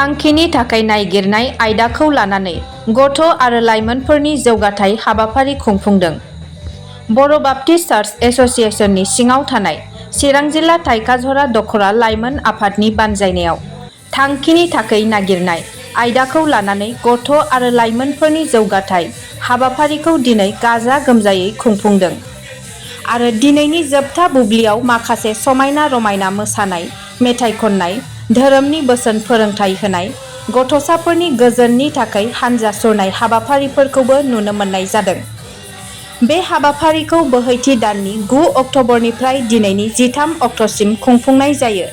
थांखिनि थाखाय नागिरनाय आयदाखौ लानानै गथ' आरो लाइमोनफोरनि जौगाथाय हाबाफारि खुंफुंदों। बर' बाप्टिस्ट चार्च एस'सिएशननि सिङाव थानाय चिरां जिल्ला थाइखाझरा दख'रा लाइमोन आफादनि बानजायनायाव थांखिनि थाखाय नागिरनाय आयदाखौ लानानै गथ' आरो लाइमोनफोरनि जौगाथाय हाबाफारिखौ दिनै गाजा गोमजायै खुंफुंदों आरो दिनैनि जोबथा बुब्लियाव माखासे समायना रमायना मोसानाय, मेथाइ खननाय, धोरोमनि बोसोन फोरोंथाय होनाय, गथ'साफोरनि गोजोननि थाखाय हानजा सुरनाय हाबाफारिफोरखौबो नुनो मोननाय जादों। बे हाबाफारिखौ बोहैथि दाननि 9 अक्ट'बरनिफ्राय दिनैनि 13 अक्ट'सिम खुंफुंनाय जायो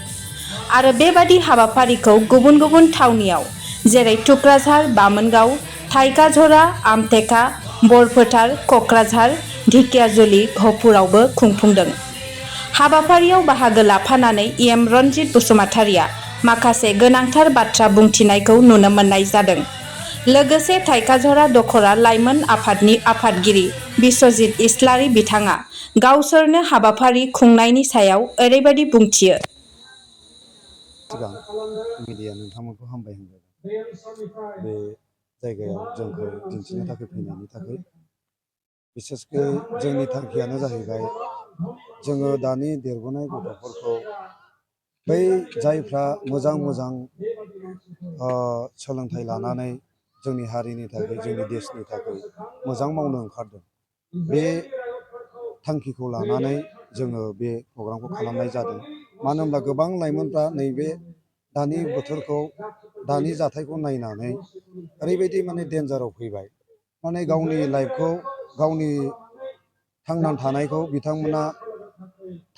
आरो बेबादि हाबाफारिखौ गुबुन गुबुन थावनियाव जेरै टुक्राझार, बामोनगाव, थाइखाझरा, आमटेका, बरफोथार, कक्राझार, ढेकियाजुलि, घफुरावबो खुंफुंदों। हाबाफारियाव बाहागो लाफानानै एम रनजित बसुमतारिया माखासे गोनांथार बाथ्रा बुंथिनायखौ नुनो मोननाय जादों। लोगोसे थाइखाझरा दख'रा लाइमोन आफादनि आफादगिरि बिस्वजित इस्लारि बिथाङा गावसोरनो हाबाफारि खुंनायनि सायाव ओरैबायदि बुंथियो। सिगां मिडिया नोंथांमोनखौ हामबाय होनबाय बे जायगायाव जोंखौ दिन्थिनो थाखाय फैनायनि थाखाय। बिसेसकै जोंनि थांखियानो जाहैबाय जोङो दानि देरबोनाय गथ'फोरखौ बै जायफ्रा मोजां मोजां सोलोंथाइ लानानै जोंनि हारिनि थाखाय जोंनि देशनि थाखाय मोजां मावनो ओंखारदों, बे थांखिखौ लानानै जोङो बे प्रग्रामखौ खालामनाय जादों। मानो होनब्ला गोबां लाइमोनफ्रा नैबे दानि बोथोरखौ दानि जाथायखौ नायनानै ओरैबायदि माने डेन्जाराव फैबाय, माने गावनि लाइफखौ गावनि थांनानै थानायखौ बिथांमोना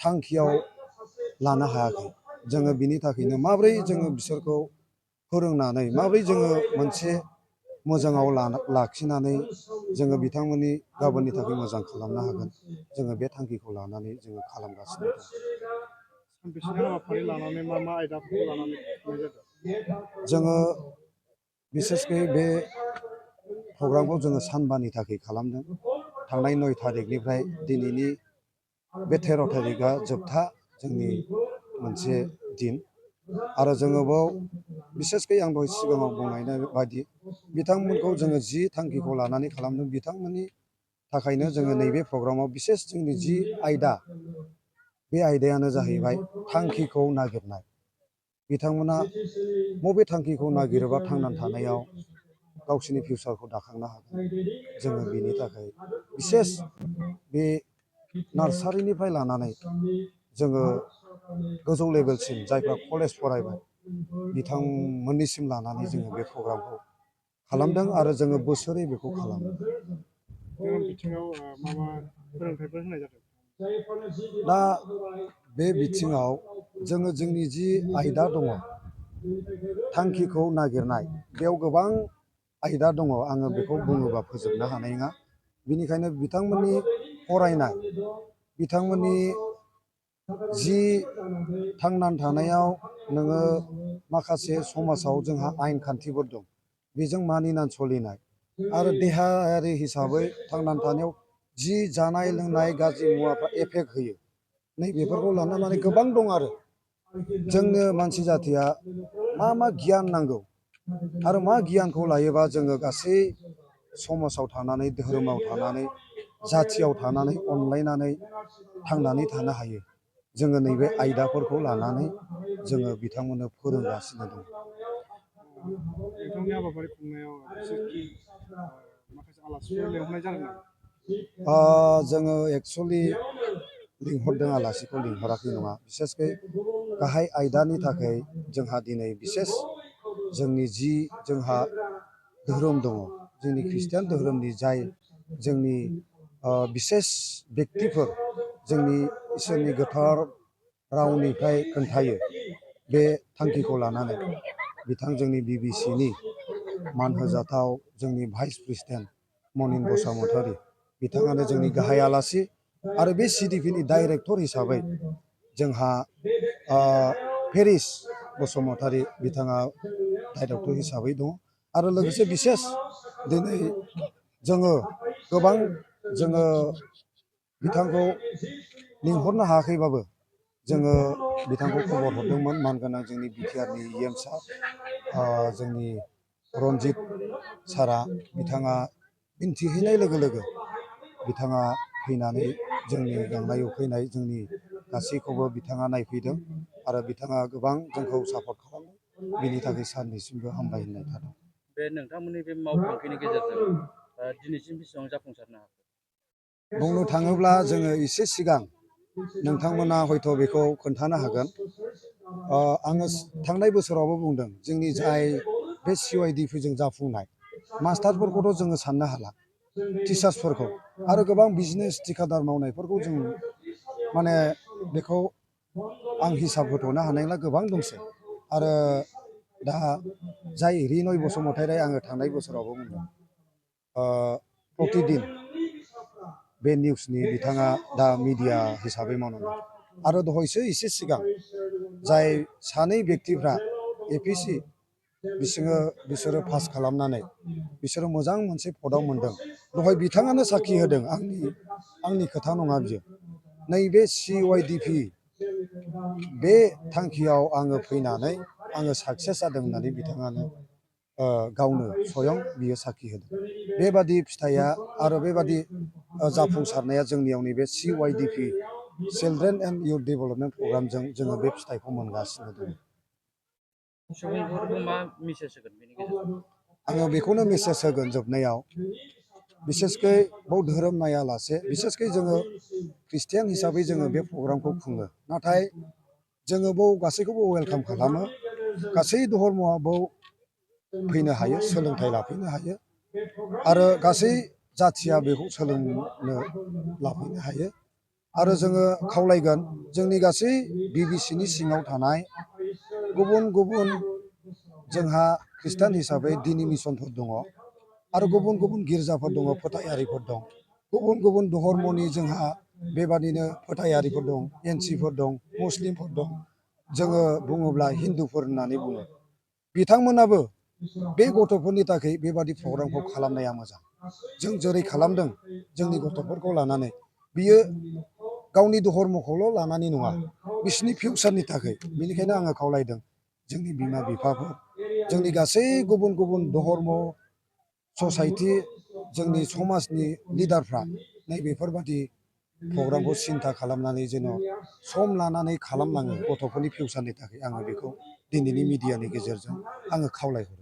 थांखियाव लानो हायाखै। जोङो बिनि थाखायनो माब्रै जोङो बिसोरखौ फोरोंनानै माब्रै जोङो मोनसे मोजाङाव लाखिनानै जोङो बिथांमोननि गाबोननि थाखाय मोजां खालामनो हागोन, जोङो बे थांखिखौ लानानै जोङो खालामगासिनो दं। सानबेसे हाबाफारि लानानै मा आयदाफोरखौ लानानै खुंनाय जादों? जोङो बिसेसकै बे प्रग्रामखौ जोङो सानबानि थाखाय खालामदों। थांनाय 9 थारिखनिफ्राय दिनैनि बे 13 थारिखआ जोबथा जोंनि मोनसे दिन आरो जोङो बाव बिसेसकै आं दहाय सिगाङाव बुंनाय बायदि बिथांमोनखौ जोङो जि थांखिखौ लानानै खालामदों, बिथांमोननि थाखायनो जोङो नैबे प्रग्रामाव बिसेस जोंनि जि आयदा, बे आयदायानो जाहैबाय थांखिखौ नागिरनाय। बिथांमोना बबे थांखिखौ नागिरोबा थांनानै थानायाव गावसोरनि फिउचारखौ दाखांनो हागोन, जोङो बेनि थाखाय बिसेस बे नार्सारिनिफ्राय लानानै जोङो गोजौ लेभेलसिम जायफ्रा कलेज फरायबाय बिथांमोननिसिम लानानै जोङो बे प्रग्रामखौ खालामदों आरो जोङो बोसोरै बेखौ खालामो। धोरोम बिथिङाव मा फोरोंथायफोर होनाय जादों? दा बे बिथिङाव जोङो जोंनि जि आयदा दङ थांखिखौ नागिरनाय, बेयाव गोबां आयदा दङ, आङो बेखौ बुङोबा फोजोबनो हानाय नङा। बेनिखायनो बिथांमोननि फरायनाय, बिथांमोननि जि थांनानै थानायाव नोङो माखासे समाजाव जोंहा आयेन खान्थिफोर दं, बेजों मानिनानै सोलिनाय आरो देहायारि हिसाबै थांनानै थानायाव जि जानाय लोंनाय गाज्रि मुवाफ्रा एफेक्ट होयो, नैबेफोरखौ लाना माने गोबां दं आरो जोंनो मानसि जाथिया मा गियान नांगौ आरो मा गियानखौ लायोबा जोङो गासै समाजाव थानानै, धोरोमाव थानानै, जाथियाव थानानै अनलायनानै थांनानै थानो हायो, जोङो नैबे आयदाफोरखौ लानानै जोङो बिथांमोननो फोरोंगासिनो दं। नोंथांनि हाबाफारि खुंनायाव माखासे आलासिफोर लिंहरनाय जादों नामा? जोङो एक्सुवेलि लिंहरदों, आलासिखौ लिंहराखै नङा। बिसेसकै गाहाय आयदानि थाखाय जोंहा दिनै बिसेस जोंनि जि जोंहा धोरोम दङ, जोंनि खृष्टियान धोरोमनि जाय जोंनि बिसेस बेक्तिफोर जोंनि इसोरनि गोथार रावनिफ्राय खोन्थायो, बे थांखिखौ लानानै बिथां जोंनि बिबिसिनि मान होजाथाव जोंनि भाइस प्रेसिडेन्ट मनिन बसुमतारि बिथाङानो जोंनि गाहाय आलासि आरो बे सिडिपिनि डाइरेक्टर हिसाबै जोंहा पेरिस बसुमतारि बिथाङा डाइरेक्टर हिसाबै दङ आरो लोगोसे बिसेस दिनै जोङो गोबां जोङो बिथांखौ लिंहरनो हायाखैबाबो जोङो बिथांखौ खबर हरदोंमोन, मानगोनां जोंनि बिटिआरनि EM सार जोंनि रन्जित सारा बिथाङा मिन्थिहैनाय लोगो लोगो बिथाङा फैनानै जोंनि गांनाय उखैनाय जोंनि गासैखौबो बिथाङा नायफैदों आरो बिथाङा गोबां जोंखौ सापर्ट खालामदों। बिनि थाखाय सारनिसिमबो हामबाय होननाय थादों। बे नोंथांमोननि बे मावथांखिनि गेजेरजों दिनैसिम बेसेबां जाफुंसारनो हाखो? बुंनो थाङोब्ला जोङो एसे सिगां नोंथांमोना हयथ' बेखौ खोन्थानो हागोन। आङो थांनाय बोसोरावबो बुंदों जोंनि जाय बे CYDFजों जाफुंनाय मास्टारफोरखौथ' जोङो साननो हाला, टिचार्सफोरखौ आरो गोबां बिजनेस थिखादार मावनायफोरखौ जों माने बेखौ आं हिसाब होथ'नो हानाय नंला, गोबां दंसै। आरो दा जाय रिनय बसुमतारी आङो थांनाय बोसोरावबो बुंदों प्रतिदिन बे निउसनि बिथाङा दा मिडिया हिसाबै मावनांगौ। आरो दहायसो एसे सिगां जाय सानै व्यक्तिफ्रा APC बिसोरो पास खालामनानै बिसोरो मोजां मोनसे पदआव मोनदों। दहाय बिथाङानो साखि होदों, आंनि खोथा नङा बियो। नैबे CYDF बे थांखियाव आङो फैनानै आङो साक्सेस जादों होननानै बिथाङानो गावनो स्वयं बियो साखि होदों। बेबादि फिथाइया आरो बेबादि जाफुंसारनाया जोंनियाव नैबे CYDF children and youth development प्रग्रामजों जोङो बे फिथाइखौ मोनगासिनो दङ। सुबुंफोरखौ मा मेसेज होगोन बेनि गेजेरजों? आङो बेखौनो मेसेज होगोन जोबनायाव, बिसेसकै बाव धोरोम नायालासे बिसेसकै जोङो ख्रिस्टियान हिसाबै जोङो बे प्रग्रामखौ खुङो। नाथाय जोङो बाव गासैखौबो वेलकाम खालामो। गासै धर्मआ बाव फैनो हायो, सोलोंथाइ लाफैनो हायो आरो गासै जाथिया बेखौ सोलोंनो लाफैनो हायो। आरो जोङो खावलायगोन जोंनि गासै BBCनि सिङाव थानाय गुबुन गुबुन जोंहा ख्रिस्टान हिसाबै डिन'मिनेसनफोर दङ आरो गुबुन गुबुन गिर्जाफोर दङ, फोथायारिफोर दं। गुबुन गुबुन धर्मनि जोंहा बेबादिनो फोथायारिफोर दं, एनसिफोर दं, मुस्लिमफोर दं। जोङो बुङोब्ला हिन्दुफोर होननानै बुङो। बिथांमोनाबो बे गथ'फोरनि थाखाय बेबादि प्रग्रामखौ खालामनाया मोजां। जों जेरै खालामदों जोंनि गथ'फोरखौ लानानै, बियो गावनि धर्मखौल' लानानै नङा, बिसोरनि फिउचारनि थाखाय। बेनिखायनो आङो खावलायदों जोंनि बिमा बिफाफोर, जोंनि गासै गुबुन गुबुन धर्म, ससाइटि, जोंनि समाजनि लिडारफ्रा नैबेफोरबादि प्रग्रामखौ सिन्था खालामनानै जेन' सम लानानै खालामलाङो गथ'फोरनि फिउचारनि थाखाय। आङो बेखौ दिनैनि मिडियानि गेजेरजों आङो खावलायहरो।